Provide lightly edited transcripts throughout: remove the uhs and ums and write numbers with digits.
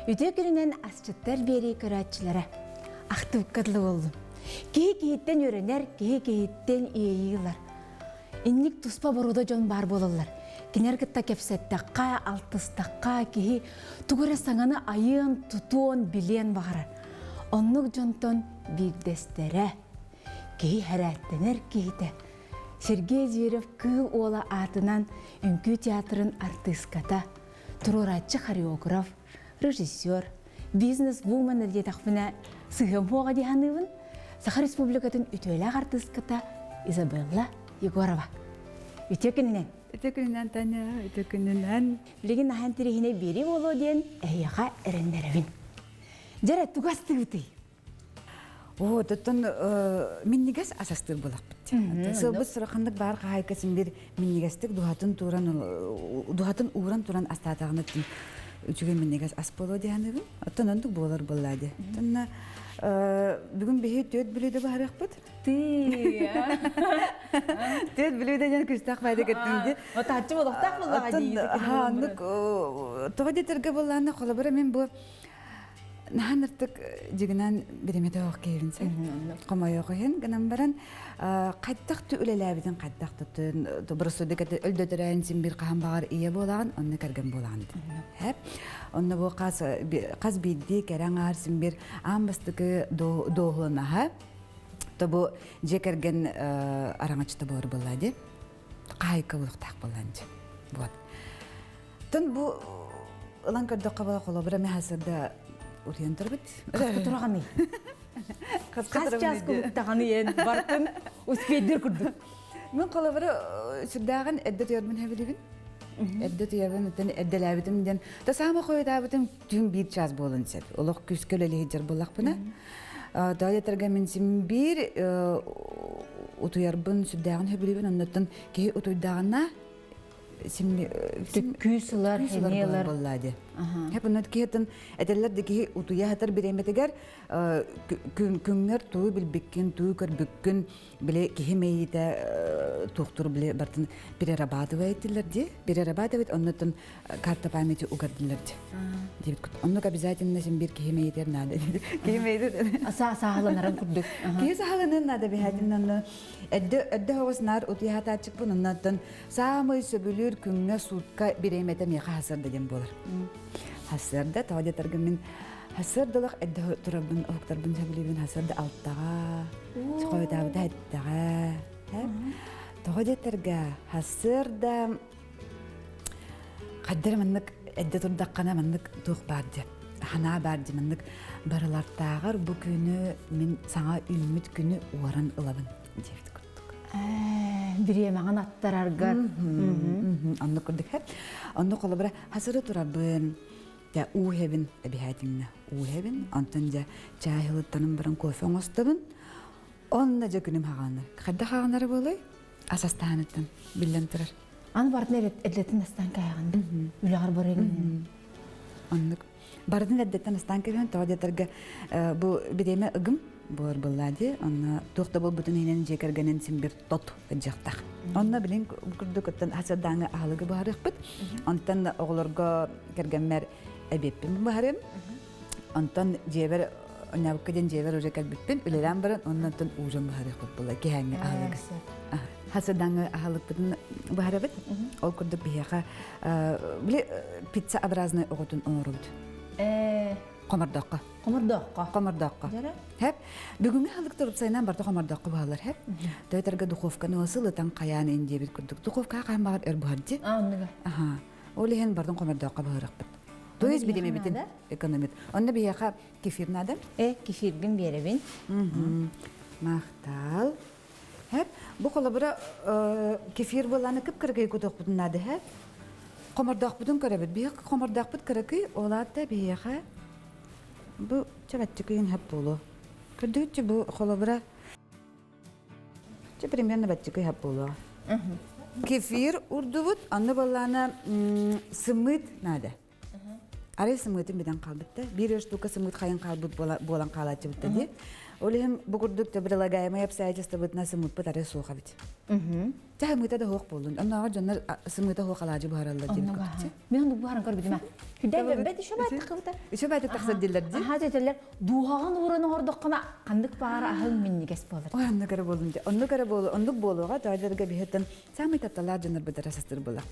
Үтүө күнүнэн асчыттар биэрии көрөөччүлэрэ. Ахтыбыкка дылы буоллум. Киһи киһиттэн үөрэнэр, киһи киһиттэн иэйии ылар. Инник туспа боруода дьон баар буолаллар. Кинилэр кытта кэпсэттэххэ, алтыстахха киһи тугу эрэ саҥаны айыан, тутуон, билиэн баҕарар. Оннук дьонтон биирдэстэрэ. Киһи хэрээттэнэр киһитэ. Сергей Зверев Кыыл Уола аатынан үҥкүү театрын артыыската, туруорааччы хореограф, режиссер, бизнес-вумен диэтэхпинэ сыһыам суоҕа дии саныыбын. Саха Республикатын үтүөлээх артыыската Изабелла Егорова. Үтүө күнүнэн! Үтүө күнүнэн, Таня, үтүө күнүнэн. Билигин аһан тириһинэ биэрии буолуо диэн эһиэхэ эрэннэрэбин. Дьэрэ, тугу астыыбытый? Оо, оттон минньигэс ас астыыр буолахпыт. Сылбыт сураханнык баар хаһаайка син бир минньигэстик дуһатын тууран дуһатын ууран туран астаатаҕына үчүгэй минньигэс ас буолуо дии саныыбын. Оттон оннук буолар буоллаа дии. Оттон бүгүн биһи түөрт бүлүүдэ баһарыахпыт. Түөрт бүлүүдэ диэн күстээх баайда кэттим дии. Отааччы болохтаах буоллаҕа дии. Оннук тоҕо диэтэргэ буоллаана холобура мин бу Наһаа ыртык дьигинэн биримэтэ оох киһибин сен. Хомойуох иһин гынан баран хайдах ту үлэлээбитин хайдах тутун бырысудык өлдөтөрөөн син бир хаһан баҕар ийэ буолаҕын онно кэргэн буолаҕын хэп онно бу хас хас биирдии кэрэ аҥаар син бир аан бастакы дооһуланаһа то бу дьиэ кэргэн араҥаччыта буолар буолла ди хаһайка буолуохтаах буоллаан дьи вот Тон бу ылан көрдөххө була холобура мэхасырда утуйан турбут. Хаска тураҕаный? Хас час кулуктаҕаны ен бартын успейдир курдук. Мен холобура сүрдээҕин эрдэ туйарбын хэбилибин. Эрдэ туйабын, оттон эрдэлээбитим диэн. Та саама хойутаабытым түүн биир час буолан сеп. Олох күүскэ үлэлиһи буллахпына. Тойлетерге мин сим биир утуйарбын сүрдээҕин хөбүлүүбүн, оннуттан киһи утуйдаҕына Күүс ылар, сэниэ ылар. Буоллаа дии. Хеп онно киһитин этэллэр да киһи утуйа сытар бириэмэтигэр күҥҥэр туу билбиккин, туу көрбүккүн били киһи мэйиитэ туохтур били бартын перерабатывает дииллэр дии. Перерабатывает оннуттан карта памяти угардылар дии. Диэбит кут. Оннук обязательно син биир киһи мэйиитигэр наада. Киһи мэйиитэ. Сааһыланарын курдук. Киһи сааһыланын наада биһэтин онно Эдде эдде оҕус наар утуйаатааччыкпын оннуттан саамай сөбүлүүр күҥҥэ суутка бириэмэтэ миэхэ хасыарда диэн буолар. Хасыарда тоҕо диэтэргин мин хасыардалах эдде турарбын уһуктарбын сөбүлүүбүн хасыарда алтаҕа, хойутаабыта эттэҕэ. Тоҕо диэтэргэ хасыарда Хайдары маннык эрдэ турдаххына маннык туох баар дии санаа баар дии маннык барылартааҕар бу күнү мин саҥа үүммүт күнү уоран ылабын диэбит курдук. Бириэмэҕин аттараргар. Оннук курдук Оннук холобура хасыры турабын дьэ уу иһэбин эбиһээтиҥнэ уу иһэбин онтон дьэ чаай ылыттанан баран кофе оҥостобун онно дьэ күнүм хаҕанар хайдах хаҕанара буолуй ас астааныттан биллэн турар Аны бардын эрдэтин астаан кээҕин үлэҕэр барыҥ. Оннук. Бардын эрдэттэн астаан кэбиһэн тоҕо диэтэргэ бу бириэмэ ыгым буолар буоллаа дии. Онно туох да буолбутун иһинэн дьиэ кэргэнин син бир тот ыдьыахтаах. Онно билин курдук оттон хасырдааҥы аһылыгы быһарыахпыт. Онтон оҕолорго кэргэммэр эбиэппин быһарым. Онтон дьиэбэр Онньабыкка диэн дьиэбэр уже кэлбиппин, үлэлээн баран, оннуттан ужин быһарыахпыт буолла, киһээҥҥи аһылыгы. Хасыдаҥы аһылыкпытын быһарабыт. Ол курдук биһиэхэ били пиццаобразный оҕотун оҥоробут. Хомордооххо. Хомордооххо. Хомордооххо. Хэп. Бүгүҥҥү аһылык турупсайынан барыта хомордооххо буһаллар хэп. Төтөргө духовканы сылытан хайаан ин диэбит курдук. Духовкаҕа хаһан баҕар өр буһар дии. Аха. Ол иһин бардын хомордооххо быһарыахпыт. То есть билимибитин экономит. Онно биһиэхэ кефир надо. Э, кефиргин биэрэбин. Махтал. Хэп, бу холобура кефир буоллааны кып-кыракый кутуохпутун наада хэп. Хомордоохпутун көрөбүт. Биһиэхэ хомордоохпут кыракый, ол аата биһиэхэ бу чабаччыкыйын хэп буолуо. Көрдүгүтчү бу холобура Чэ, примерно баччыкый хап буолуо. Кефир урдубут, анны баллаана сымыыт надо. Арай сымыытын бүтэн хаалбытта. Биир штука сымыыт хайын хаалбыт буолан хаалааччыбытта дии. Ол иһин бу курдук предлагаемые обстоятельствобытына сымыыппыт арай суох эбит. Чэ сымыыта да суох буоллун. Оннооҕор дьоннор сымыыта суох алаадьы буһараллар диэбит курдук. Мен оннук буһаран көрбүтүм. Хүдэ бэт еще баайт тахыбыта. Еще баайт тахсар дииллэр дии. Аха тетеллер дууһаҕын ууран оҥордоххуна ханнык баара аһын минньигэс буолар. Ой, оннук эрэ буоллун дии. Оннук эрэ буолу, оннук буолуоҕа, тоойдорго биһиттэн самый тапталаах дьоннорбутара састыр буолар.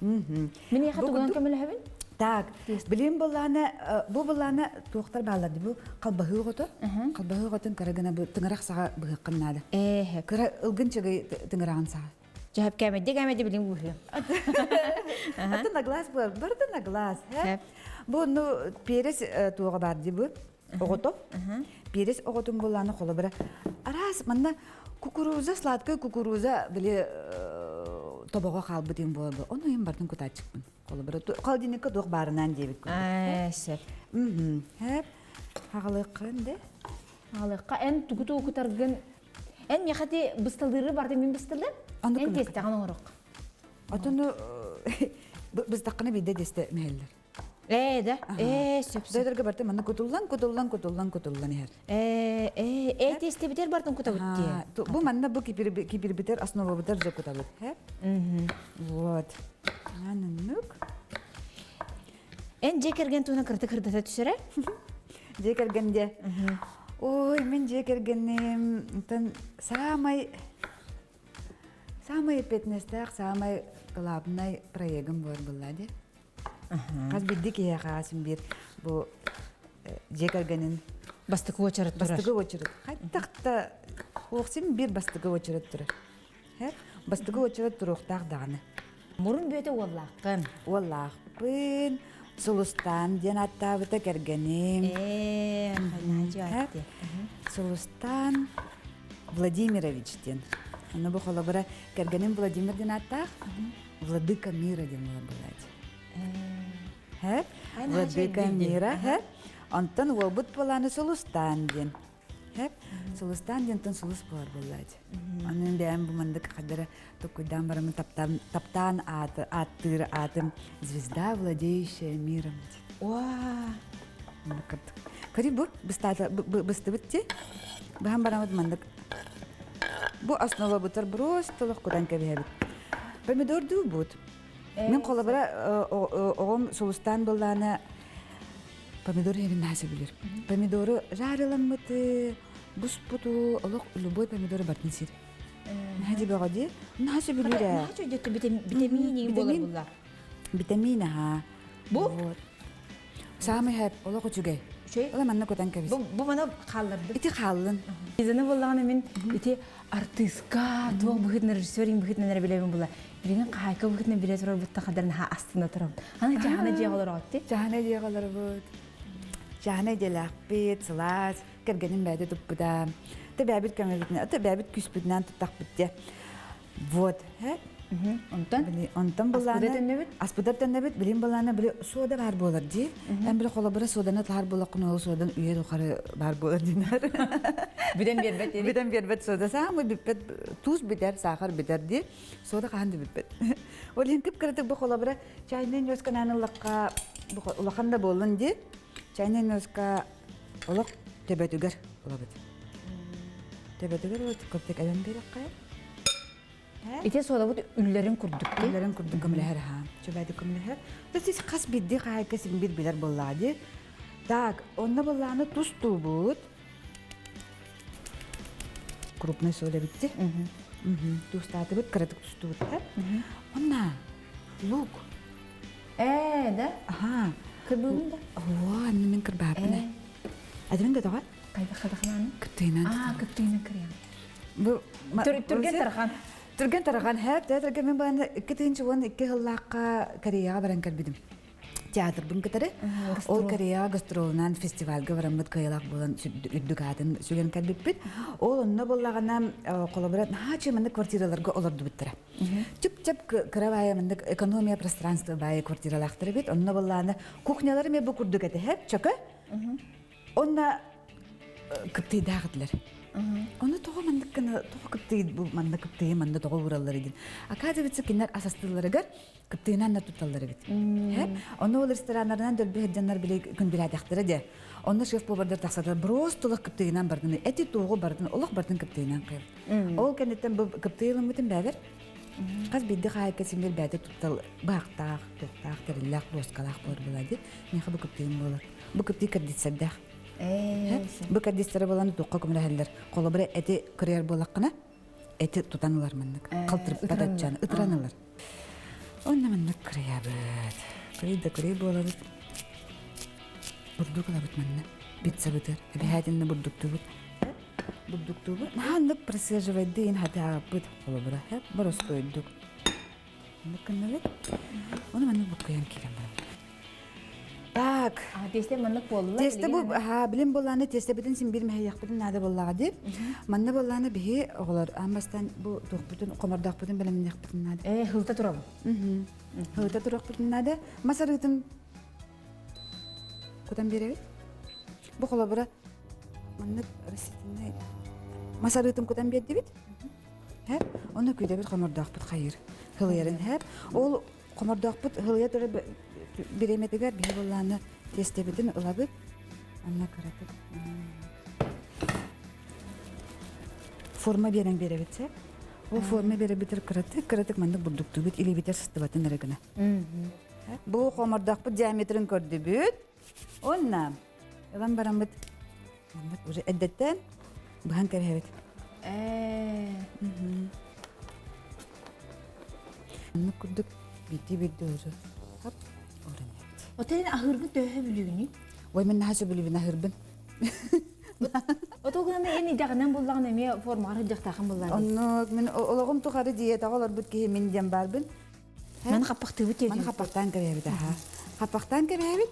Мин эйиэхэ тугунан көмөлөһөбүн? Так, билим буллаана, бу буллаана туохтар бааллар бу халбаһыы оҕото. Халбаһыы оҕотун кыра гына бу тыҥырах саҕа быһыаххын наада. Ээ, Кыра ылгын чыгый тыҥыраҕын саҕа. Дьэһэп кээмэйди кээмэйди билин быһыы. Аты на глаз буолар, барыта на глаз. Бу ну перец туоҕа бар дии бу оҕото. Перец оҕотун буллаана холобура. Араас манна кукуруза, сладкая кукуруза били тобоҕо хаалбыт им буолар. Ону им бартын кутааччыкпын. Холобура холодильникка туох баарынан диэбит курдук. Сөп. Хэп. Хагалыаххын де. Хагалыахха эн тугу тугу кутаргын эн миэхэ бысталыыры барды мин бысталым. Эн тиэстэҕин оҥоруох. Отону быстаххына биирдэ тиэстэ мэһэллэр. Ээ да. Ээ сөп сөп. Дойдорго барта манна кутуллан кутуллан кутуллан кутуллан иһэр. Ээ ээ ээ тиэстэбитер бартын кутабыт дии. Бу манна бу кипирбитер основабытар же кутабыт. Вот. Аныннык. Эн дьиэ кэргэн туһунан кырты кырдата түсэрэ? Дьиэ кэргэн дьэ. Ой, мин дьиэ кэргэним самай самай эппиэтинэстээх, самай главный проегым буолар буолла дии. Хас биирдии киһиэхэ син биир бу дьиэ кэргэнин бастакы уочарат турар. Бастакы уочарат. Хайдах да син биир бастакы уочарат турар. Бастакы уочарат туруохтаах даҕаны. Мурун бүөтэ уоллааххын. Уоллаахпын. Сулустаан диэн аттаабыта кэргэним. Ээ, Сулустаан Владимирович диэн. Аны бу холобура кэргэним Владимир диэн ааттаах. Владыка мира диэн буолар буолааччы. Һэ? Владыка мира, һэ? Онтон уолбут буолааны Сулустаан диэн. Һэп? Сулустаан диэнтэн сулус буолар буоллааччы. Онон бэйэм бу мандык хадара токуйдаан барамын таптаан, таптаан ааты, ааттыыр аатым звезда, владеющая миром. Уа! Көрүй бу быстаата быстыбыт ти. Баһан барамыт мандык Бу основа бутерброд толох кутан кэбиһэбит. Помидор дуу бут. Мин холобура оҕом Сулустаан быллаана помидор иһэрин наһаа сөбүлүүр. Помидору жарыламмыты, буспуту, олох любой помидору бартын сир. Наһаа дьибэҕэ дии. Наһаа сөбүлүүр ээ. Наһаа чөйдөттө витамин буолар булла. Витамин аһаа. Бу? Саамай хэп, олох үчүгэй. Үчүгэй? Ола манна кутан кэбис. Бу, бу мана хааллардым. Ити хааллын. Изаны буоллаҕына мин ити артыыска туох быһыытынан режиссер быһыытынан эрэ билэбин була. Билигин хаһаайка быһыытынан билэ турар бутта хадарын ха астына турабын. Аны чаһана дьиэҕэ олороҕут Чаһана дьиэҕэ олоробут. Чаһана дьиэлээхпит, сылаас, кэргэним бэйэтэ туппута. Тэ бэйэбит көмөбүтүнэн, ата бэйэбит күүспүтүнэн туттахпыт дьэ. Вот. Онтон? Онтон буллаана. Аспыта төннөбүт? Аспыта төннөбүт. Билим буллаана били суода бар буолар дии. Эн били холобура суоданы таар буоллаххына ол суодан үйэ тухары бар буолар динер. Бүтэн биэрбэт дии. Бүтэн биэрбэт суода. Саамай бүппэт туус бүтэр, саахар бүтэр дии. Суода хаһан да бүппэт. Ол иһин кып-кыратык бу холобура чайный ньуосканан ыллахха улахан да буоллун дии. Чайный ньуоска олох төбөтүгэр ылабыт. Төбөтүгэр ылабыт көптөк эбэн биэрэххэ. Ити суолабыт үллэрин курдук дии. Үллэрин курдук көмөлөһөр аха. Чөбөдүк көмөлөһөр. То есть хас биирдии хаһайка син бир билэр буоллаҕа дии. Так, онно буоллаҕына тустуубут. Крупный соль эбитти. Тустаатыбыт, кыратык тустубут да. Онна лук. Ээ, да? Аха. Кырбыыбын да? Оо, анны мин кырбааппын. Адырын да тоҕо? Хайдах хадаханааны? Кыптыйынан. Аа, кыптыйынан кырыйан. Бу Түргэн тархан. Түргэн тархан хэп, театрга мен баанда 2012 сыллаахха Кореяҕа баран кэлбитим. Театрбын кытары. Ол Кореяҕа гастролунан фестивальга бараммыт кыайылаах буолан үрдүк аатын сүгэн кэлбиппит. Ол онно буоллаҕына холобура наһаа маннык квартираларга олордубуттара. Чып-чап кыра баайа маннык экономия пространство баайы квартиралаахтар эбит. Онно буоллаҕына кухнялары мен бу курдук этэ хэп, чөкө. Онно кыптыйдаах этилэр. Ону тоҕо маннык гына тоҕо кыптыый бу манна кыптыйы манна тоҕо уураллар диэн. Оказывается, кинилэр ас астыылларыгар кыптыйынан да тутталлар эбит. Ону ол рестораннарынан дөлбү сылдьаннар били күндүлээтэхтэрэ дии. Онно шеф-повардар тахсатар просто олох кыптыйынан бардын эти туоҕу бардын олох бардын кыптыйынан кыйыл. Ол кэнниттэн бу кыптыйылыммытын бэбэр хас биирди хаайка симир бэйэтэ туттал баахтаах, туохтаах, тэриллээх, дуоскалаах буолар буолаа дии. Миэхэ бу кыптыйым буолар. Бу кыптый кырдицердээх. Бу кырдицеры буолан туохха көмөлөһөллөр. Холобура эти кырыйар буоллаххына эти тутан ылар маннык. Халтырыппат аччаан ытыран ылар. Онно маннык кырыйабыт. Кырый да кырый буолабыт. Бурдук ылабыт манна. Пиццабытыр. Эбэһээтиннэ бурдуктуубут. Бурдуктуубут. Наһааннык просиживайдыын хатааппыт. Холобура, боростуойдук. Маннык гынныбыт. Ону маннык буккуйан киирэн барабыт. Так. Тиэстэ маннык буолла. Тиэстэ бу билим буоллааны тиэстэбитин син биир мэһэйэхпитин наада буоллаҕа дии. Манна буоллааны биһи оҕолор аан бастаан бу туохпутун хомордоохпутун бэлэмниэхпитин наада. Ээ, хылта турабын. Хылта туруохпутун наада. Мас арыытын кутан биэрэбит. Бу холобура маннык растительный мас арыытын кутан биэрдибит. Һэр, оны күүдэбит хомордоохпут хайыр. Хылыйарын һэр. Ол Хомордоохпут һылыйа турар бириэмэтигэр биһи буоллааны тиэстэбитин ылабыт. Онно кыратык форма биэрэн биэрэбит сэ. Ол форма биэрэбитер кыратык кыратык маннык бурдуктуубут илиибитер сыстыбатын эрэ гына. Бу хомордоохпут диаметрын көрдүбүт. Онна ылан бараммыт маннык уже эрдэттэн быһан кэбиһэбит. Маннык курдук биирдии биирдии уже хап оронет. Отен аһыыргы төһө бүлүүнүй? Ой, мен наһаа сөбүлүүбүн аһыырбын. Ото гынан эн идэҕинэн буллаҕын эмиэ формаҕар сылдьахтаахын буллаҕын. Оннук мин олоҕум тухары диетаҕа олорбут киһи мин диэн баарбын. Маны хаппахтыыбыт диэбит. Маны хаппахтаан кэбиһэбит аха. Хаппахтаан кэбиһэбит.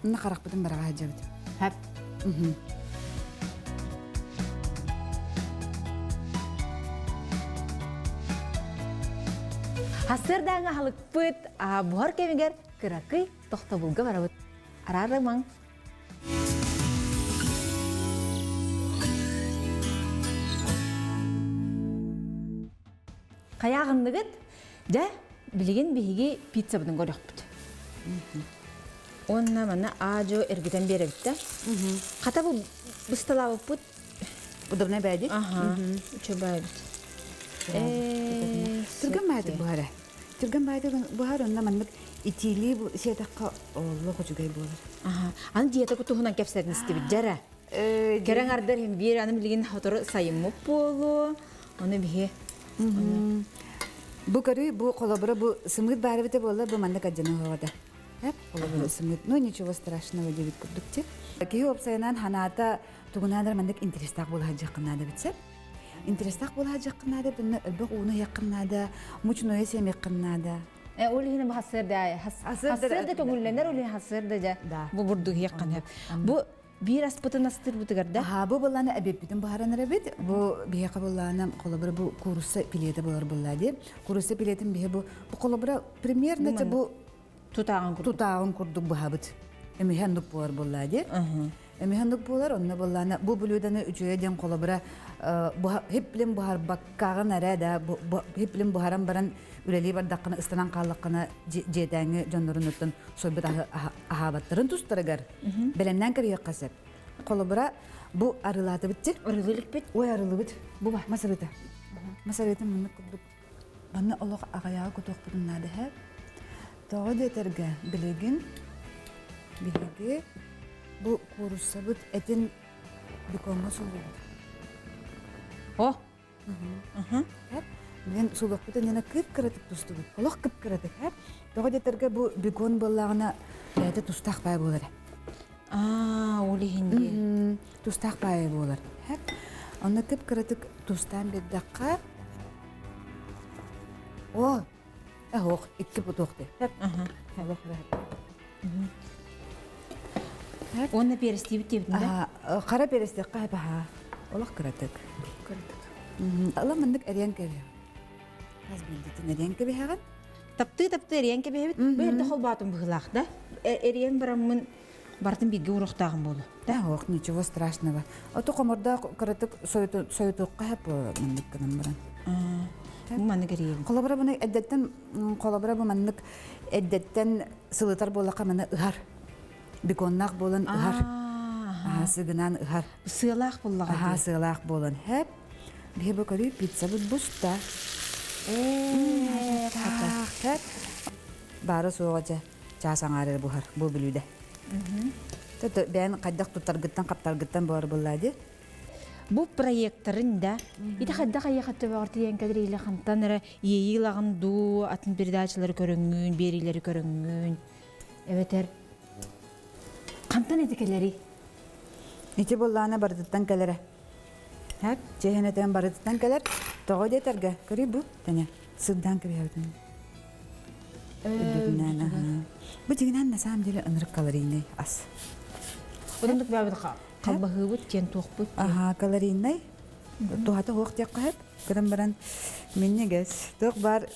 Мына харахпытын бараҕа сылдьабыт. Хап. Хасырдааҥы аһылыкпыт буһар кэмигэр кыракый тохтобулга барабыт. Араарымаҥ. Хайааҕынныгыт? Дьэ, билигин биһиги пиццабытын көрүөхпүт. Уонна манна аа-дьуо эргитэн биэрэбит да. Хата бу бысталаабыппыт. Удобнай бээди? Аха, үчүгэй эбит. Түргэн баайдык буһара. Түргэн баайдык буһар, онно маннык итиилии сиэтэххэ олох үчүгэй буолар. Аха, аны диета туһунан кэпсэтин истибит дьэрэ. Кэрэҥ ардар иһин биир аны билигин сотору сайыммыт буолуо. Ону биһи Бу көрүй, бу холобура бу сымыыт баар эбитэ буолла, бу маннык адьана оһоҕо Холобура сымыыт, ну ничего страшного диэбит курдук ти. Киһи уопсайынан ханаата тугунаанар маннык интерестээх буола сылдьыаххын наада битсэ. Интерестээх буола сылдьыаххын наада, бунна элбэх ууну иһиэххин наада, мучное сиэмиэххин наада. Э, ол иһин бу хассыырда хассыырда көҥүллэнэр ол иһин хассыырда дьэ бу бурдук иһиэххин сөп. Бу биир аспытын астыырбытыгар да? Аһаа, бу былааны эбиппитин быһааран эрэбит. Бу биһиэхэ былаана холобура бу куурусса пилиэтэ болар булла дии. Куурусса пилиэтин биһи бу бу холобура примерно бу тутааҕын курдук. Тутааҕын курдук быһабыт. Эмиһэ оннук буолар булла дии. Эмиһэ оннук буолар, онно былаана бу блюданы үчүгэй диэн холобура хиплин буһарбаккаҕын эрэ да хиплин буһаран баран үлэлии бардаххына ыстанан хааллаххына дьиэтээҥи дьоннорун оттон сойбут аһаабаттарын тустарыгар бэлэмнээн кэбиһиэххэ сөп. Холобура, бу арыылаатыбыт дии. Арыылыы Ой, арыылыбыт. Бу ба, мас арыыта. Мас арыытын маннык курдук. Манна олох аҕыйаҕы кутуохпутун наада иһэр. Тоҕо диэтэргэ, билигин биһиги бу кууруссабыт этин бекоҥҥа суулуубут. О, Билин сулуохпут иннинэ кып-кыратык тустубут. Олох кып-кыратык. Тоҕо диэтэргэ бу бекон буоллаҕына бэйэтэ тустаах баай буолар. Аа, ол иһин диye. Тустаах баай буолар. Онно кып-кыратык тустаан биэрдэххэ О, эһох, икки путуох дии. Уонна перестиибит диэбитин да? Хара перестиэххэ хэпэһаа. Олох кыратык. Кыратык. Ала маннык эриэн кэбиһэҕин. Хас биирдитин эриэн кэбиһэҕин. Таптыы-таптыы эриэн кэбиһэбит. Бу эрдэ холбоотум быһыылаах да. Эриэн бараммын барытын бииргэ уруохтааҕым буолуо. Да, ох, ничего страшного. Ото хомордоох кыратык сойутуохха сөп маннык гынан баран. Маннык эрийэбин. Холобура буну эрдэттэн холобура бу маннык эрдэттэн сылытар буоллахха маны ыһар. Беконнаах буолан ыһар. Аха, сыгынан ыһар. Сыалаах буоллаҕа Аха, сыалаах буолан хэп. Биһи бу көрүү пиццабыт буста. Ээ, хата. Баара суоҕа дьэ чаас аҥаара эрэ буһар бу бүлүүдэ. Бэйэн хайдах туттаргыттан хаптаргыттан буолар буоллаа дии. Бу проекторын да ити хайдах айыаха төбөҕөр тиийэн кэлэр или хантан эрэ иэйии ылаҕын дуу, атын передачалары көрөҥҥүн, биэриилэри көрөҥҥүн эбэтэр хантан ити кэлэрий? Ити буоллаана барытыттан кэлэрэ. Хэп, чиэһинэтэн барытыттан кэлэр. Тоҕо диэтэргэ, көрүй бу, тэҥэ, сырдаан кэбиһэбитин. Үрдүтүнэн, аһа. Бу дьиҥинэн на самом деле ынырык калорийнай ас. Оннук бэбит халбаһыыбыт диэн туохпут. Аха, калорийнай. Туһата суох диэххэ сөп. Гынан баран минньигэс. Туох баар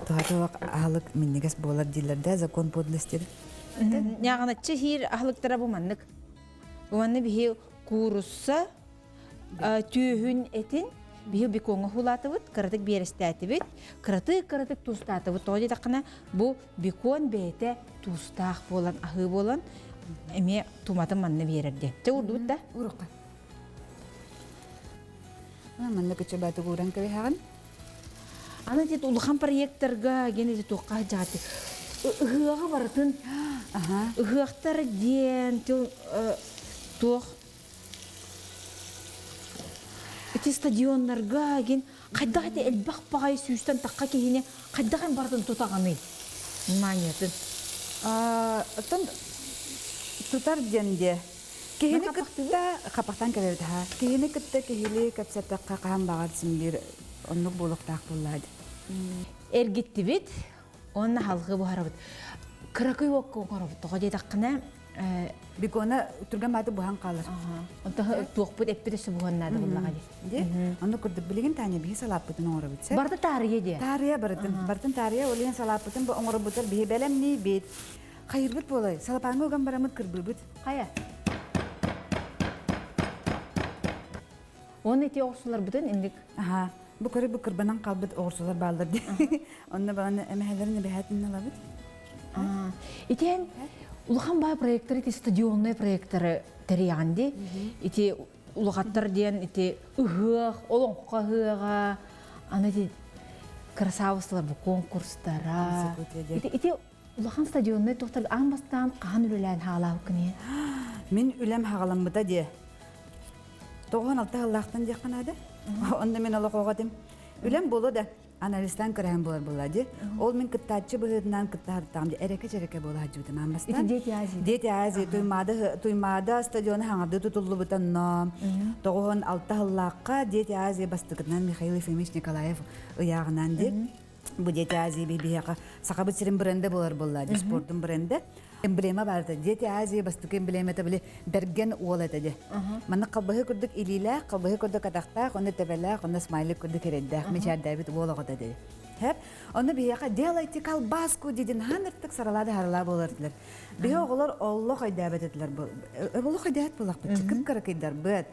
туһата суох аһылык минньигэс буолар дииллэр да, закон подлости. Ньааҕыначчы иһиир аһылыктара бу маннык. Уонна биһи куурусса түөһүн этин биһи бекоҥҥа хуулаатыбыт, кыратык биэрэстээтибит, кыратык-кыратык туустаатыбыт. Тоҕо диэтэххинэ, бу бекон бэйэтэ туустаах буолан, аһыы буолан, эмиэ туматын манна биэрэр диэн. Чэ уурдубут да? Уурукка. Манна кыччабааты ууран кэбиһэҕин. Аны ити улахан проекторга ген ити туохха дьааты ыһыаҕы барытын ыһыахтар диэн тыл туох ити стадионнарга ген хайдах ити элбэх баҕайы сүүстэн тахха киһини хайдах эн барытын тутаҕыный вниманиетын Оттон тутар диэн диэ киһини кытта хапахтан кэлэбит аха киһини кытта киһили кэпсэттэххэ хаһан баҕар син биир оннук буолуохтаах буоллаа Эргиттибит уонна халҕыы буһарабыт. Кыракый уокка оҥоробут. Тоҕо диэтэххинэ Бекона түргэн бааты буһан хаалар. Онто туохпут эппит өссө буһан наада буоллаҕа дии. Онно курдук билигин Таня биһи салааппытын оҥоробут сеп. Барыта таарыйа диэ. Таарыйа барытын. Барытын таарыйа ол иһин салааппытын бу оҥоробутар биһи бэлэмниибит. Хайырбыт буолай. Салапааҥҥа уган бараммыт кырбыыбыт. Хайа? Уонна ити оҕурсуларбытын инник Аха. Бу көрө бу кырбанан хаалбыт оҕурсулар бааллар дии. Онно баҕаны эмэһэлэрин эбэһээтин ылабыт. Итиэн улахан баа проекторы ити стадионный проекторы тэрийэҕин дии. Ити улахаттар диэн ити ыһыах, олоҥхо ыһыаҕа, аны ити красавыстылар бу конкурстара. Ити ити улахан стадионный туохтар аан бастаан хаһан үлэлээн хаалаабыккын Мин үлэм хаҕаламмыта диэ. 96 сыллаахтан диэххэ наада. Онно мин олох оҕо этим. Үлэм буолуо да, анализтаан көрөһөн буолар буолла дии. Ол мин кыттааччы быһыытынан кыттаһыттаҕым дии. Эрэкэ-чэрэкэ буола сылдьыбытым аан бастаан. Ити Дети Азии. Дети Азии Туймаада, Туймаада стадиона хаҥардыы тутуллубута онно. 96 сыллаахха Дети Азии бастакытынан Михаил Ефимович Николаев ыйааҕынан дии. Бу Дети Азии биһиэхэ Сахабыт сирин брендэ буолар буолла дии, спордун брендэ. Эмблема баар этэ. Дети Азии бастакы эмблемата били бэргэн уол этэ дии. Манна халбаһы курдук илиилээх, халбаһы курдук атахтаах, онно төбөлөөх, онно смайлик курдук эрэйдээх, мичээрдээбит уол оҕото дии. Хэп. Онно биһиэхэ делайте колбаску диидин хаан ыртык саралаа харалаа буолар этилэр. Биһи оҕолор оллох өйдөөбөт этилэр. Олох өйдөөбөт буоллахпыт. Кып-кыракыйдарбыт.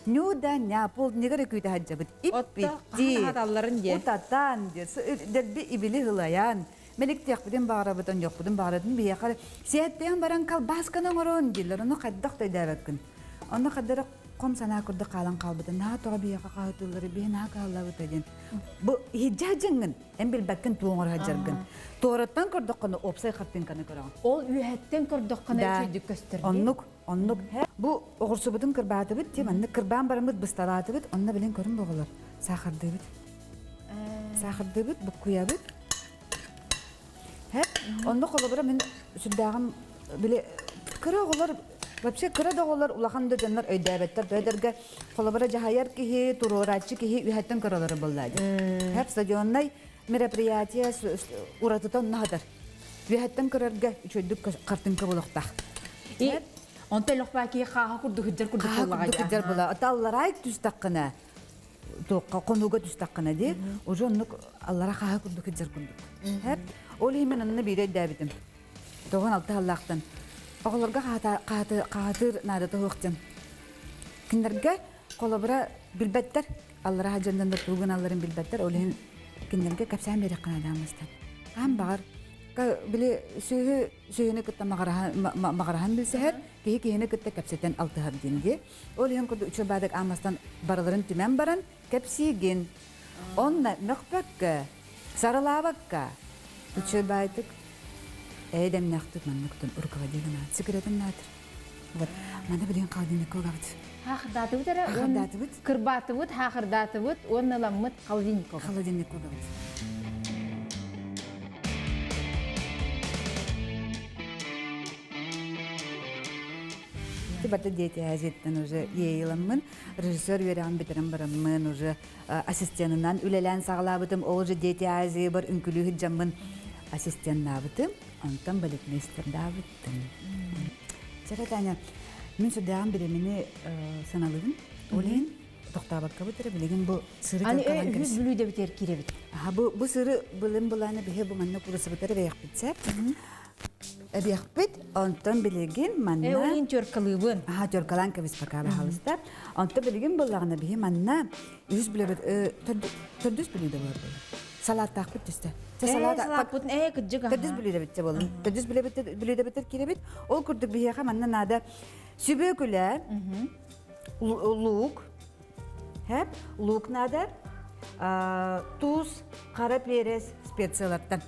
Ню да ня полднигар өкүүтэ хаджабыт. Иппитти. Утатан дэрби ибили хылайан. Мэликтиэхпитин баҕарабыт, онньуохпутун баҕарабытын биһиэхэ сиэттээн баран колбасканы оҥорон дииллэр. Ону хайдах да өйдөөбөккүн. Онно хайдах хом санаа курдук хаалан хаалбыта. Наһаа тоҕо биһиэхэ хаһытыыллары биһи наһаа кыһаллабыта диэн. Бу иһирдьэ сылдьыҥҥын, эн билбэккин туох оҥоро сылдьаргын. Туораттан көрдөххүнэ уопсай хартыыҥканы көрөҕүн. Ол үөһэттэн көрдөххүнэ үчүгэйдик көстөр. Оннук, оннук. Бу оҕурсубутун кырбаатыбыт, дии маннык кырбаан бараммыт бысталаатыбыт, онно билин көрүн боҕолор саахардыыбыт. Саахардыыбыт, буккуйабыт. Онно холобура мин сүрдээҕим били кыра оҕолор вообще кыра да оҕолор улахан да дьоннор өйдөөбөттөр бөдөргө холобура дьаһайар киһи туруорааччы киһи үһэттэн көрөлөрө буолла дии. Хэп стадионнай мероприятие уратыта онно хатар. Үһэттэн көрөргө үчүгэйдик хартыҥка буолуохтаах. Онто элөхпаа киһи хааха курдук хыдьар курдук буоллаҕа. Курдук хыдьар була. Талларай түстэххинэ туохха хонууга түстэххинэ дии уже оннук аллара хааһы курдук сылдьар курдук. Ол иһин мин онно биирэ өйдөөбүтүм. 96 сыллаахтан. Оҕолорго хаатыр наадата суох дьон. Кинилэргэ холобура билбэттэр, аллараа дьоннон да тугу гыналларын билбэттэр, ол иһин кинилэргэ кэпсээн биэриэххэ наада Аан баҕар били сүөһү сүөһүнү кытта маҕараһан билсэһэр, киһи киһини кытта кэпсэтэн алтыһар диэн дии. Ол иһин курдук үчүгэй баадык аамастан барыларын түмэн баран кэпсиигин. Онно мөхпөккө, сарылаабакка үчүгэй баайдык эйэ-дэмнээхтик манныктан руководитель наат, секретин наатыр. Вот, маны билин холодильникка угабыт. Хаахырдаатыбыт эрэ, Хаахырдаатыбыт. Кырбаатыбыт, хаахырдаатыбыт, уонна ыламмыт холодильникка угабыт. Холодильникка угабыт. Барда дети Азияттан уже иэйиламмын, режиссер үөрэҕин бүтэрэн бараммын уже ассистенынан үлэлээн саҕалаабытым. Ол уже Дети Азии бар үҥкүлүү сылдьаммын ассистеннаабытым. Онтон балетмейстердаабыттым. Чэ, Таня, мин сүрдээҕин бириэмэни саналыыбын. Ол иһин тохтообоккобут эрэ билигин бу сыры Аны үһүс бүлүүдэбитигэр киирэбит. Аха, бу бу сыры былын былааны биһи бу манна курусубутар эбэйэхпит Эбиэхпит, онтон билигин манна... Э, ол иһин теркалыыбын. Аха, теркалаан кэбис пока баһалыста. Онтон билигин буллаҕына биһи манна үһүс бүлэбит төрдүс бүлүүдэ буолар Салааттаахпыт түстэ. Салааппытын ээ кыдьык Төрдүс бүлүүдэбит буоллун. Төрдүс бүлүүдэбиттэр киирэбит. Ол курдук биһиэхэ манна наада сүбүөкүлэ, лук, хэп, лук наада, туус, хара перец, специялартан.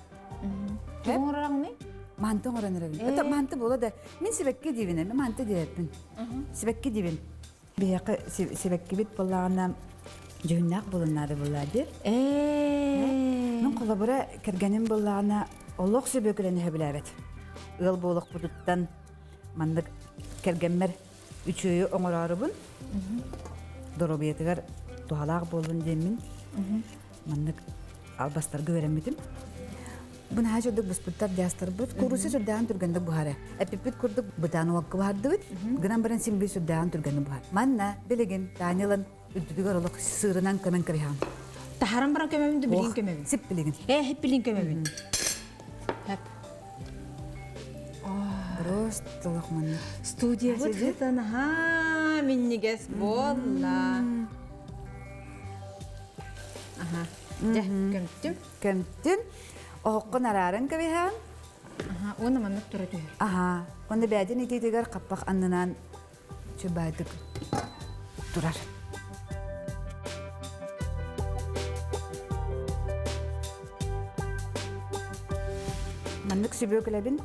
Оҥороҥный? Манты оҥорон эрэбин. Это манты буола да. Мин сибэкки диибин, эми манты диэппин. Сибэкки диибин. Биһиэхэ сибэккибит буоллаҕына дьүһүннээх буолун наада буоллаа диир. Мин холобура кэргэним буоллаҕына олох сүбүөкүлэни сөбүлээбэт. Ыал буолуохпутуттан маннык кэргэммэр үчүөйү оҥороорубун доруобуйатыгар туһалаах буоллун диэммин маннык албастарга үөрэммитим. Бу наһаа чурдук буспуттар дьаастарбыт. Куруса сүрдээҕин түргэнник буһара. Эппиппит курдук бытаан уокка буһардыбыт. Гынан баран син биир сүрдээҕин түргэнник буһар. Манна билигин Таанилан үрдүгэр олох сыырынан көмөн кэбиһэҕин. Таһаран баран көмөбүн да билигин көмөбүн. Сип билигин. Ээ, хип билигин көмөбүн. Хеп. Просто олох манна. Студиябыт сытан аһаа минньигэс буолла. Аха. Дьэ, көмтүм. Көмтүм. Оһоххун арааран кэбиһэҕин. Аха, уонна маннык тура түһэр. Аха. Уонна бэйэтин итиитигэр хаппах аннынан чубаатык турар. Маннык сүбүөкүлэбин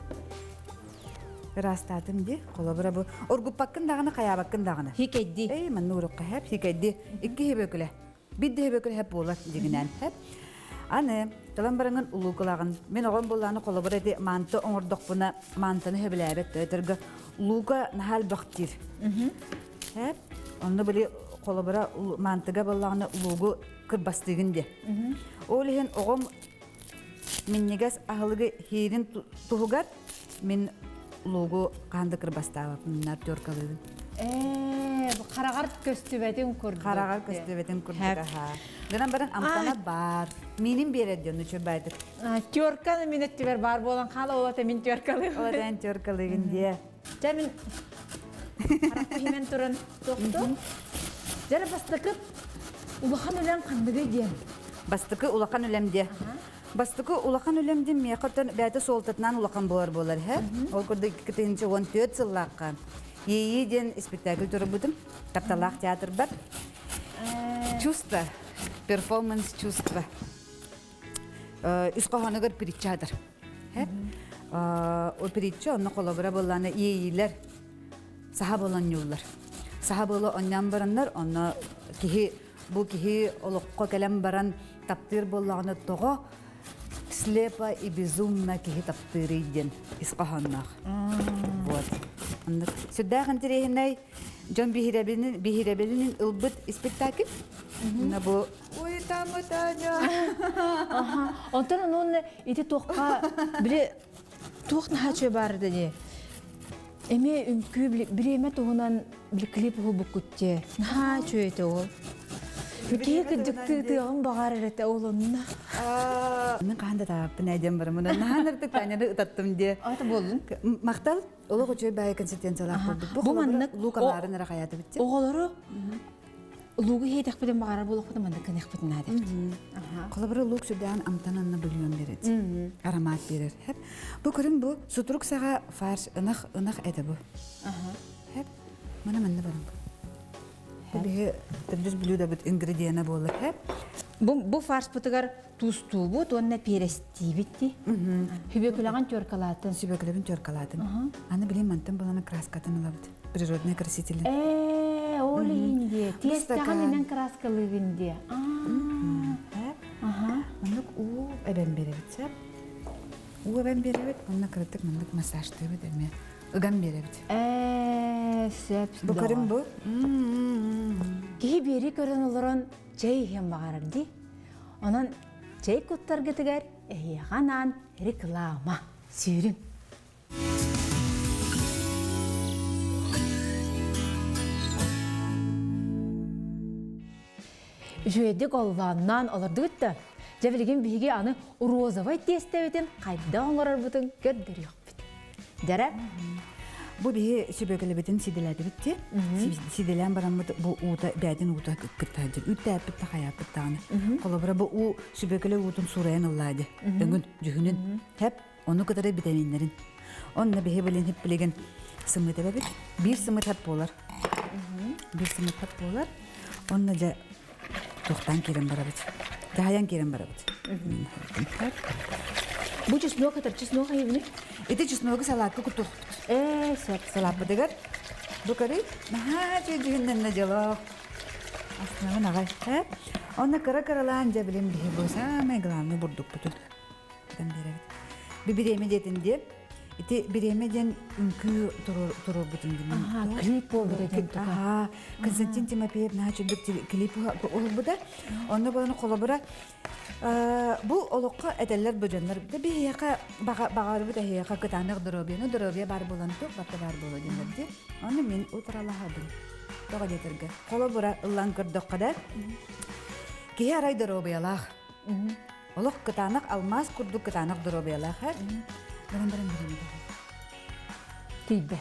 ыраастаатым дии. Холобура бу оргуппаккын даҕаны хайаабаккын даҕаны. Хикэйди. Эй, манна урукка хэп, хикэйди. Икки хибөкүлэ. Бидде хибөкүлэ хэп буолар дигинэн хэп. Аны, талан бараңын улуукалаҕын. Мин оҕом буллааны холобура ити манты оҥордохпуна мантаны хөбүлээбэт өтөргө луука наһаа элбэх диир. Хэп. Онно били холобура мантыга боллаҕына луугу кырбастыыгын диэ. Ол иһин оҕом минньигэс аһылыгы хиирин туһугар мин луугу хаһан да кырбастаабаппын теркалыыбын. Ээ, хараҕар көстүбэтин курдук. Хараҕар көстүбэтин курдук аһаа. Гынан баран амтана баар. Миинин биэрэр диэн үчүгэй Терканы мин өттүбэр баар буолан хаала олата мин теркалыыбын. Олата теркалыыгын диэ. Дьэ мин харахпы туран тохту. Дьэ бастакы улахан үлэм ханныгый диэн. Бастакы улахан үлэм диэ. Бастакы улахан үлэм диэн миэхэ оттон бэйэтэ суолтатынан улахан буолар буолар иһэ. Ол курдук 2014 сыллаахха Иэйии диэн спектакль турбутум. Тапталаах театрбар. Чувство. Перформанс чувство. Үс хоһоонугар притча атар. О притча онно холобура буоллаана иэйиилэр саха буолан ньууллар. Саха буола онньоон бараннар, онно киһи бу киһи олоххо кэлэн баран таптыыр буоллаҕына тоҕо слепо и безумно киһи таптыырый диэн ис хоһоонноох. Вот. Оннук. Сүрдээх интэриэһинэй дьон биһирэбилин биһирэбилин ылбыт испектакль. Мына бу Ой, там Таня. Аха. Онтон онон ити туохха били туох наһаа баар дии. Эмиэ үҥкүү бириэмэ туһунан били клип уһулбуккут дии. Наһаа үчүгэй этэ ол. Киһи кырдьыктыы тыаҕын баҕар эрэтэ ол онно. Мин хаһан да тааппын эдем барамын. Наһаан Таняны ытаттым диэ. Ата буоллун. Махтал. Олох үчүгэй баайы консистенциялаах буолбут. Бу маннык лук аҥаарын эрэ хайаатыбыт. Оҕолору луугу иһиэтэхпитин баҕарар буолуохпутун маннык гыныахпытын наада эбит. Холобура лук сүрдээн амтан анна бульон берет. Аромат берер. Бу көрүн бу сутурук саҕа фарш ынах ынах этэ бу. Хеп. Мана манна баран. Бу биһи төрдүс блюдобут ингредиена буолар. Хеп. Бу бу фаршпытыгар туустуубут уонна перестиибит ди. Хүбүөкүлэҕин теркалаатын. Сүбөкүлэбин теркалаатын. Аны билин мантан булана краскатын ылабыт. Природный красители. Ээ, ол иһин диэ. Тиэстэҕин инэн краскалыыгын диэ. Аха. Маннык уу эбэн биэрэбит сөп. Уу эбэн биэрэбит, онно кыратык маннык массажтыыбыт эмиэ. Ыган биэрэбит. Ээ, сөп. Бу көрүҥ бу. Киһи биэри көрөн олорон чэй иһиэн баҕарар дии. Онон чэй куттаргытыгар эһиэхэ анаан реклама сүүрүҥ. Үчүгэйдик оллоонноон олордугут да, дьэ билигин биһиги аны розовай тиэстэбитин хайдах оҥорорбутун көрдөрүөхпүт. Дьэрэ? Бу биһи сүбөкөлөбүтүн сиделээтибит ти. Сиделээн бараммыт бу уута бээтин уута кыттаадыр. Үттээппит да хайааппыт даҕаны. Холобура бу уу сүбөкөлө уутун суурайан ыллаады. Өҥүн, дьүһүнүн. Хэп, ону кытары витаминнэрин. Онно биһи билин хип билигин сымыт эбэбит. Биир сымыт хап буолар. Биир сымыт хап буолар. Онно дьэ туохтаан киирэн барабыт. Дьаһайан киирэн барабыт. Бу чеснок этэр чеснок айыбыны? Ити чесногу салаакка кутуохпут. Ээ, сөп. Салааппытыгар бу көрүй, наһаа дьүһүннэннэ дьолоох. Астынабын аҕай. Онно кыра-кыралаан дьэ билим биһи бу самое главное бурдукпутун кутан биэрэбит. Бу бириэмэ диэтин диэн Ити бириэмэ диэн үҥкүү туруорбутум дии. Аха, клип буолбута диэн тука. Аха, Константин Тимофеев наһаа чүндүк клип уһулбута. Онно буолан холобура бу олоххо этэллэр бу дьоннор да биһиэхэ баҕарбыт эһиэхэ кытаанах доруобуйаны доруобуйа баар буолан туох барыта баар буолуо диэннэр дии. Ону мин утаралаһабын. Тоҕо диэтэргэ. Холобура ыллан көрдөххө да киһи арай доруобуйалаах. Олох кытаанах алмаас курдук кытаанах доруобуйалаах эр. Баран баран бириэмэтэ суох. Тиийбэт.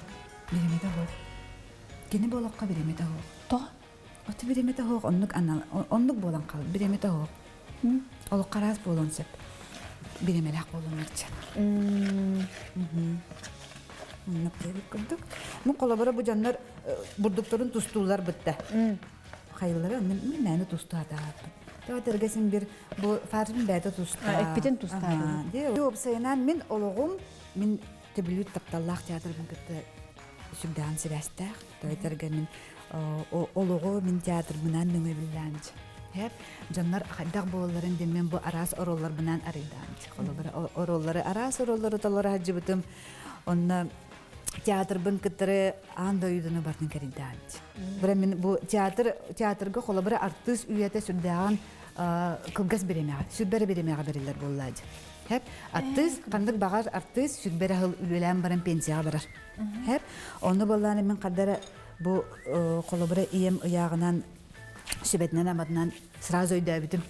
Бириэмэтэ суох. Кини бу олоххо бириэмэтэ суох. Тоҕо? Ото бириэмэтэ суох оннук анал оннук буолан хаал бириэмэтэ суох. Олоххо араас буолуон сөп. Бириэмэлээх буолуон Оннук диэбит курдук. Мун холобура бу дьоннор бурдуктарын тустуулар бытта. Хайыллары онно мин мээнэ тустаатааппын. Тоҕо син бир бу фаршын бэйэтэ тустаа. Эппитин тустаабын. Уопсайынан мин олоҕум мин төбүлүүр тапталлаах театрбын кытта сүрдээн сибээстээх. Тоҕо мин олоҕу мин театрбынан нөҥөбүллээнч. Хеп дьоннор хайдах буолалларын диэн мен бу араас ороллорбунан арыйдаанч. Холобура ороллары араас ороллору толоро сылдьыбытым. Онно театрбын кыттары аан дойдуну бартын кэрийдээнч. Бара мин бу театр театрга холобура артыыс үйэтэ сүрдээҕин кылгас бириэмэҕэ, сүрбэрэ бириэмэҕэ бэриллэр буоллаадьы. Хэп артыыс ханнык баҕар артыыс сүрбэрэ сыл үлэлээн баран пенсияҕа барар. Хэп онно буоллааны мин хардара бу холобура ийэм ыйааҕынан сүбэтинэн аматынан сразу өйдөөбүтүм.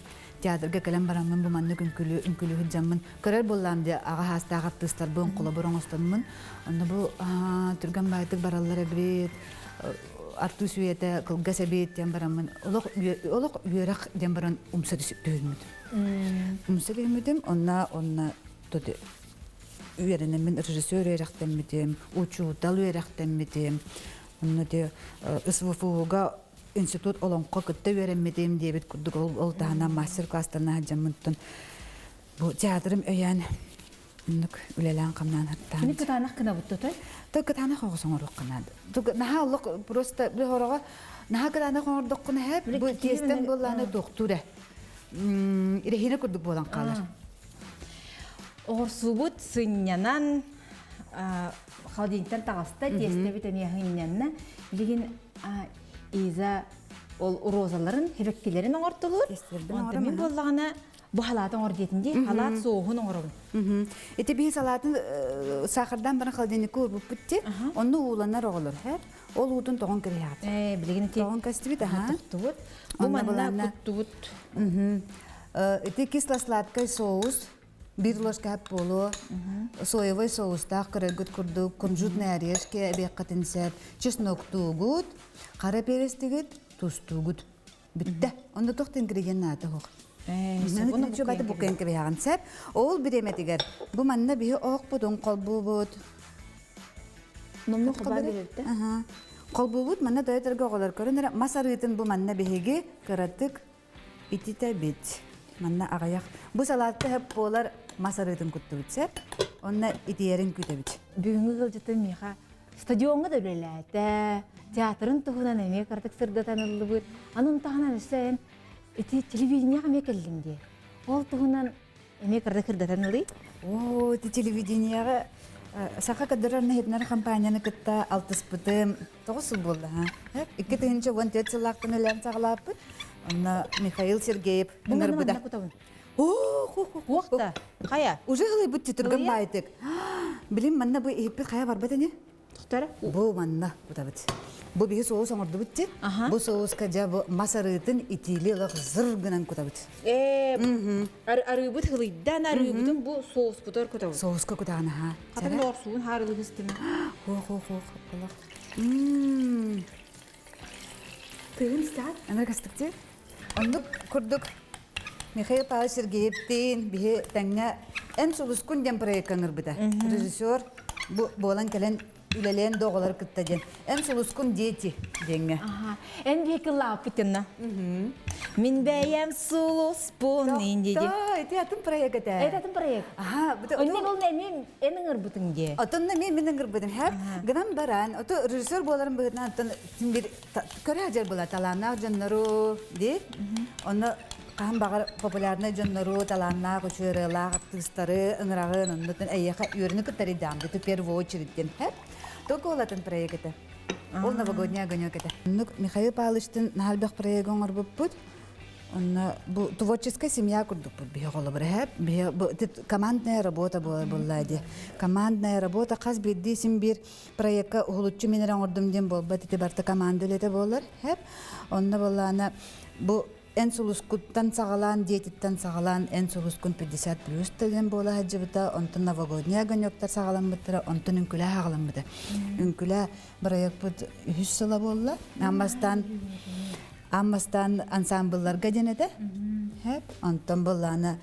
Театрга кэлэн бараммын бу маннык үҥкүлүү үҥкүлүүһүт дьаммын көрөр буоллаам дии аҕа хаастаах артыыстарбын холобур оҥостоммун онно бу түргэн баайтык бараллар эбит артыыс үйэтэ кылгас эбит диэн бараммын олох олох үөрэх диэн баран умса түһүммүтүм умса түһүммүтүм онно онно үөрэнэммин режиссер үөрэхтэммитим учуутал үөрэхтэммитим онно те СВФУга институт олоҥхо кытта үөрэммитим диэбит курдук ол таһынан мастер-класстарына сылдьаммыттан бу театрым өйөөн оннук үлэлээн хамнаан хаттаан Кини кытаанах гынабыт той? Той кытаанах оҕус оҥоруохха наада. Наһаа олох просто бу хороҕо наһаа кытаанах оҥордоххуна хэп бу тиэстэн буоллааны туохтуур ээ. Ирэһиинэ курдук буолан хаалар. Оҕурсуубут сынньанан холодильниктан таҕыста, тиэстэбит эмиэ сынньанна. Билигин Иза ол розаларын, хэбэккилэрин оҥортулуур. Онтон мин буоллаҕына бу халааты оҥор диэтин дии, халаат соуһун оҥоробун. Ити биһи салаатын сахардан баран холодильникка уурбуппут ти. Онно ууланар оҕолор һэр. Ол уутун тоҕон кириһэҕит. Ээ, билигин ити тоҕон кастыбит аха. Тохтубут. Бу манна куттубут. Ити кисло-сладкий соус. Биир ложка хап буолуо. Соевай соустаах көрөргүт курдук кунжутные орешки эбиэххитин сөп. Чесноктуугут, хара перестигит, тустуугут. Бүттэ. Онно туох да ингредиент наада суох. Бу буккуйан кэбиһэҕин сөп. Ол бириэмэтигэр бу манна биһи оһохпутун холбуубут. Номну холбоон биэрэртэ. Холбуубут манна тойоторго оҕолор көрөн эрэ мас арыытын бу манна биһиги кыратык ититэбит. Манна аҕыйах. Бу салаатка хөп буолар мас арыытын куттубут сөп. Онно итийэрин күтэбит. Бүгүҥҥү ыалдьытым миэхэ стадиоҥҥа да үлэлээтэ, театрын туһунан эмиэ кыратык сырдатан ыллыбыт. Аны таһынан өссө эн ити телевидениеҕа эмиэ кэллиҥ дии. Ол туһунан эмиэ кыратык сырдатан ылый. Оо, ити телевидениеҕа Саха кадрар иһитинэр компанияны кытта алтыспытым 9 сыл буолла ха. 2014 сыллаахтан үлэм саҕалааппыт. Онно Михаил Сергеев ыҥырбыта. Уох да, хайа? Уже ылыйбыт түргэн баайтык. Билим манна бу иһиппит хайа барбат ини? Тохтор. Бу манна кутабыт. Бу биһи соус оҥордубут ти. Бу соуска дьэ бу мас арыытын итиили ылах зыр гынан кутабыт. Ээ, арыыбыт хылыйдан арыыбытын бу соуспутар кутабыт. Соуска кутаҕын аха. Хатын орсуун хаарылыгыстым. Хо хо хо хо. Тыгын истэҕин? Ана кастыкты. Оннук курдук Михаил Павлович Сергеевтиин биһи тэҥҥэ «Эн сулускун» диэн проекка ыҥырбыта. Режиссер бу буолан кэлэн үлэлээн да оҕолор кытта диэн «Эн сулускун дети» диэҥҥэ. Эн биһиги лааппытына. Мин бэйэм сулуспун диди. Ити атын проект этэ. Это атын проект. Аха, Онно ол эми эн ыҥырбытыҥ дии. Отонно мен мин ыҥырбытым. Хэп гынан баран, ото режиссер буоларым быһыытынан оттон бир көрө сылдьар була талааннаах дьоннору дии. Онно хаһан баҕар популярнай дьоннору, талааннаах, үчүгэй артыыстары ыҥыраҕын, оннутун эйиэхэ үөрүнү кыттарыйдаам бу первую очередь диэн. Только ол атын проект этэ. Ол новогодний огонек этэ. Оннук Михаил Павловичтын наһаа проегы оҥорбуппут. Онно бу творческая семья курдукпут биһи холобур эһэп. Биһи бу командная работа буолла дии. Командная работа хас биирдии син биир проекка уһулуччу мин эрэ оҥордум диэн буолбат ити барыта команда үлэтэ буолар хэп онно буоллаана бу эн сулускуттан саҕалаан диэтиттэн саҕалаан эн сулускун 50 плюс деген буола сылдьыбыта онтон новогодний огонектар саҕаламмыттара онтон үҥкүлээ саҕаламмыта үҥкүлээ проекпыт үһүс сыла буолла аммастан аммастан ансамблларга диэн этэ хэп онтон буоллаана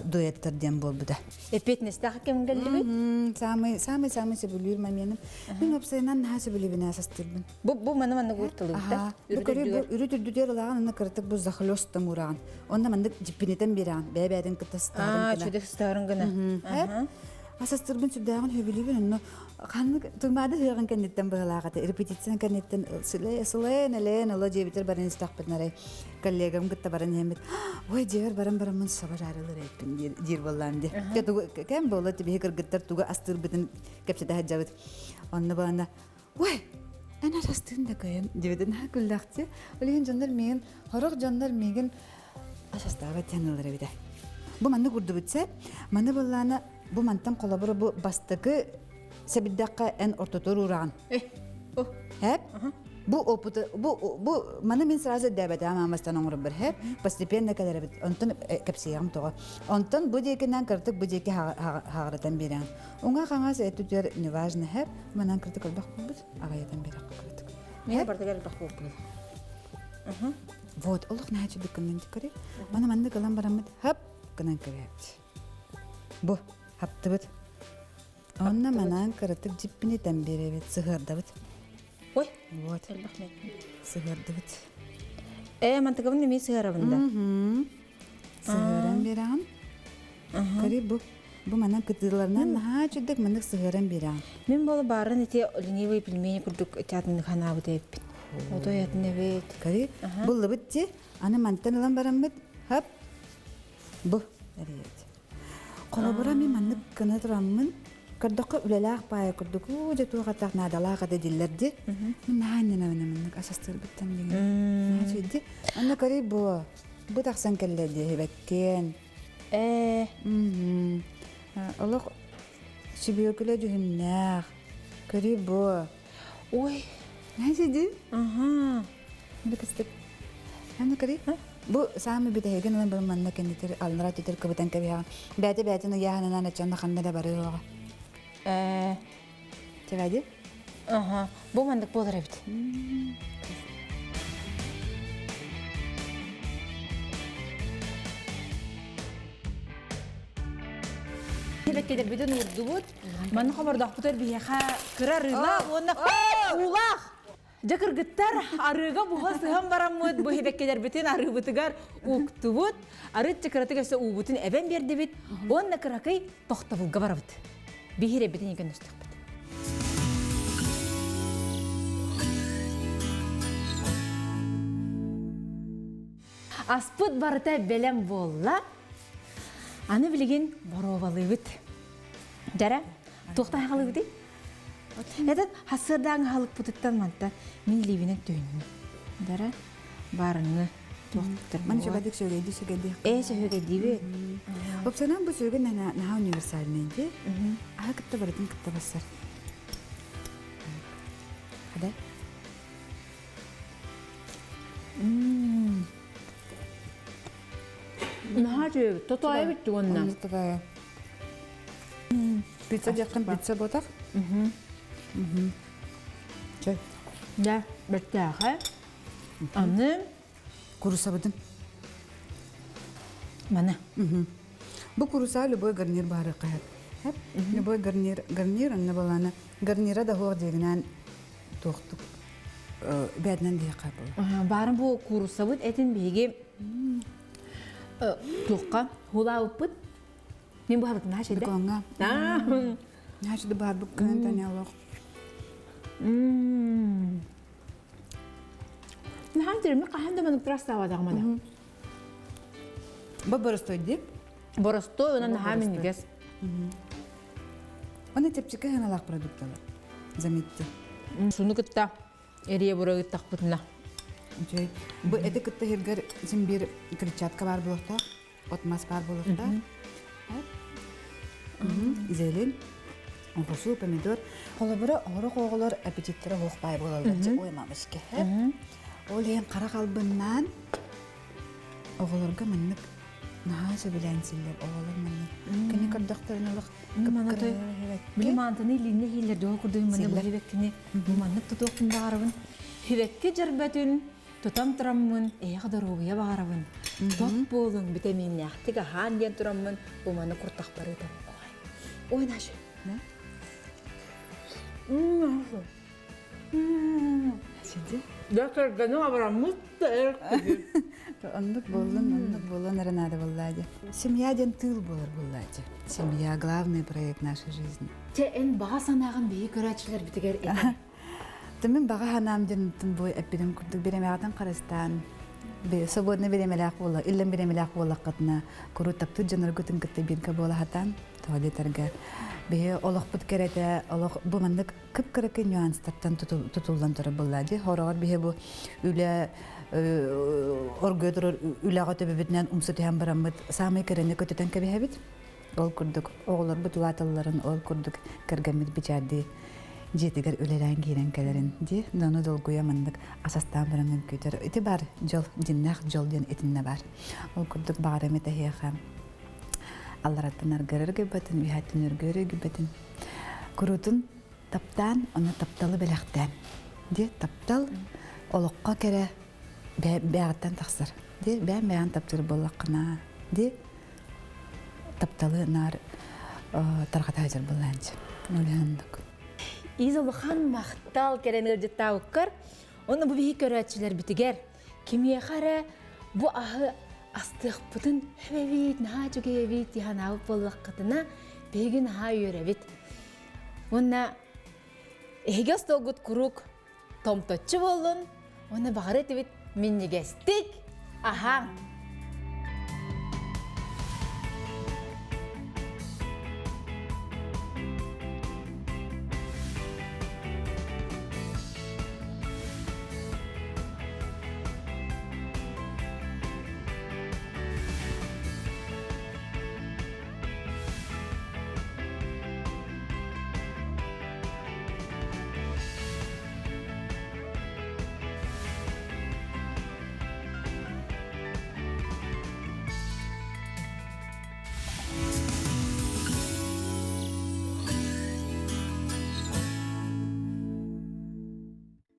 дуэттар диэн буолбута Эппиэтинэстээх кэм кэллибит. Самый самый самый сөбүлүүр моменым. Мин уопсайынан наһаа сөбүлүүбүн асастыырбын. Бу бу маны манна гурталыыбыта. Бу көрүү бу үрүт үрдүтүөр ылааҕын анна кыратык бу захлёстом ураҕын. Онно маннык дьиппинитэн биэрэҕин. Бэйэ-бэйэтин кытта сыстаарын гына. Аа, чүдэх сыстаарын гына. Асастыырбын сүрдээҕин сөбүлүүбүн. Онно ханнык Туймаада ыһыаҕын кэнниттэн быһалаах этэ. Репетициян кэнниттэн сылайан элээн оло дьиэбитэр баран истэхпитин арай коллегам кытта баран иһэммит ой дьиэбэр баран бараммын саба жарылыр эппин диир буоллаам ди кэм буола тибиһи кыргыттар тугу астыырбытын кэпсэтэ сылдьабыт онно баана ой эн астыын да кыайан диэбитин күллэхти ол иһин дьоннор миигин хорох дьоннор миигин ас астаабат диэн ылар эбитэ бу маннык урдубут сэ маны буоллаана бу мантан холобура бу бастакы сэбирдэххэ эн ортотур уураҕын Хэп Бу опыты, бу, бу, маны мин сразу өйдөөбөтөҕүм аамастан оҥоробор хэп, постепенно кэлэрэбит. Онтон кэпсиэҕим тоҕо. Онтон бу диэкинэн кыртык бу диэки хаҕырытан биэрэҕин. Уҥа хаҥас өттүтүгэр неважно хэп, манан кыртык элбэх буолбут, аҕайатан биэрэххэ кыртык. Мен бардыгар элбэх буолбут. Вот, олох наһаа чудук гынан көрө. Маны маннык ылан бараммыт хап гынан көрөбүт. Бу, хаптыбыт. Онно манаан кыратык дьиппинитэн биэрэбит, сыһыардабыт. Ой, Вот. Сыһыардыбыт. Ээ, мантыгабын эмиэ сыһыарабын да. Сыһыаран биэрэҕин. Көрүй бу. Бу манан кытыыларынан наһаа чүддүк маннык сыһыаран биэрэҕин. Мин буола баарын ити ленивый пельмени курдук театрын ханаабыт эппит. Отой атын эбит. Көрүй, буллубут ти. Аны мантан ылан бараммыт. Хап. Бу. Эрийэбит. Холобура мин маннык гына тураммын, көрдөххө үлэлээх баайа курдук, уу дьэ туох атах наадалаах этэ дииллэр дии. Мин наһаа иннэнэбин маннык ас астыырбыттан диэн. Наһаа үчүгэй Онно көрүй бу, бу тахсан кэллэ диэбэккиэн. Ээ. Олох сүбүөкүлэ дьүһүннээх. Көрүй бу. Ой. Наһаа үчүгэй Аха. Бу кыстык. Аны кэри бу саамы бүтэһигин ылан бу манна кэннитер аллара түтер кыбытан кэбиһэҕин. Бэйэтэ бэйэтин ыйааһынынан аччанна ханна да барыаҕа. Э Чэбэди? Аха, бу маннык буолар эбит. Бэккедербитин уурдубут. Манна хомордохпутар биһиэхэ кыра арыылаах уонна уулаах. Дьэ кыргыттар арыыга буһа сыһан бараммыт бу хибэккэлэрбитин арыыбытыгар уктубут. Арыт кыратык өссө уубутун эбэн биэрдибит. Уонна кыракый тохтобулга барабыт. Биһирэбитин көнөстөхпүт. Аспыт барыта бэлэм буолла. Аны билигин боруобалыыбыт. Дьара, туохтан хаалыыбытый? Этот хасыардаан хаалыкпытыттан манта мин илиибинэн түһүннүм. Дара, барыҥы туохтар. Ман сөбөдүк сөгэйди сөгэйди. Ээ сөгэйдиби. Опсанан бу сөгэ наһаа универсальный ди. Аха кытта барытын кытта бассар. Хада. Наһаа үчүгэй, тотоойу бүттү уонна. Тотоойу. Пицца диэххин пицца буотах. Чэй. Да, бэртээхэ. Аны курусабытын. Маны. Бу куруса любой гарнир баары каһат. Любой гарнир, гарнир анна балана гарнира да хуох дегинен туохтук бэднен диэхэ була. Баарын бу куурусабыт этин биһиги туохха хулаабыппыт. Мин быһабытын наһаа шейде. Бекоҥҥа. Наһаа шейде быһарбыт кынан таня олох. Наһаа интерми хаһан да маннык трастаабатаҕым Бу боростой дип. Боростой, онон наһаа минньигэс. Оны чэпчэки сыаналаах продукталар. Заметьте. Суну кытта эрие бурагыттахпытына. Үчүгэй. Бу эти кытта сиргэр син биир клетчатка баар буолуохтаах, от мас баар буолуохтаах. Зелень, оҕурсу, помидор. Холобура, оһорох оҕолор аппетиттара оһох баай буолаллар. Ой, мамочки. Ол иһин хара халбыннаан оҕолорго маннык наһаа сөбүлээн силлэр оҕолор маннык кини көрдөхтөрүнэ олох Били маантаны илииннэ иһиллэр дуо курдук манна бу хибэккини бу маннык тутуохпун баҕарабын. Хибэкки дьөрбөтүн тутан тураммын эйиэхэ доруобуйа баҕарабын. Тот буолуҥ битэмииннээхтик аһаан диэн тураммын бу маны куртахпар ыытабын. Ой, Наша. Сиди. Да кэргэним абыраммыт да эр киһи. Оннук буоллун, оннук буоллун эрэ наада буоллаа дии. Семья диэн тыыл буолар буоллаа дии. Семья – главный проект нашей жизни. Чэ, эн баҕа санааҕын биһи көрөөччүлэрбитигэр этэн. Мин баҕа санаам диэн бу эппитим курдук бириэмэҕитин харыстаан свободный бириэмэлээх буола, иллэҥ бириэмэлээх буоллаххытына, куруук таптыыр дьонноргутун кытта бииргэ буола сатаан, тоҕо диэтэргэ биһи олохпут кэрэтэ, олох бу маннык кып-кыракый нюанстартан тутуллан турар буолла дии. Хороҕор биһи бу үлэ оргуйа турар үлэҕэ төбөбүтүнэн умса түһэн бараммыт саамай кэрэни көтүтэн кэбиһэбит. Ол курдук оҕолорбут улааталларын ол курдук кэргэммит бичээрдии дьиэтигэр үлэлээн киирэн кэлэрин дии. Ону долгуйа маннык асастаан баран үҥкүүтэр. Ити бар дьол, дьиннээх дьол диэн итиннэ бар. Ол курдук баҕарым этэһиэхэ аллараттан аргырыр гыбатын, үһэттэн өргүөр гыбатын. Курутун таптаан, онно тапталы бэлэхтээн. Диэ таптал олоххо кэрэ бэйэҕиттэн тахсар. Диэ бэйэм бэйэҕин таптыыр буоллаххына. Диэ тапталы наар тарҕата сылдьар буоллаанчы. Улааннык. Из улахан махтал кэрэн ыалдьыттаабыккар, онно бу биһи көрөөччүлэрбитигэр кимиэхэ эрэ бу аһы астыахпытын эбэбит, наһаа үчүгэй эбит дии санаабыт буоллаххытына, биһиги наһаа үөрэбит. Уонна эһиги остуолгут куруук томточчу буоллун, уонна баҕар этибит минньигэстик аһааҥ.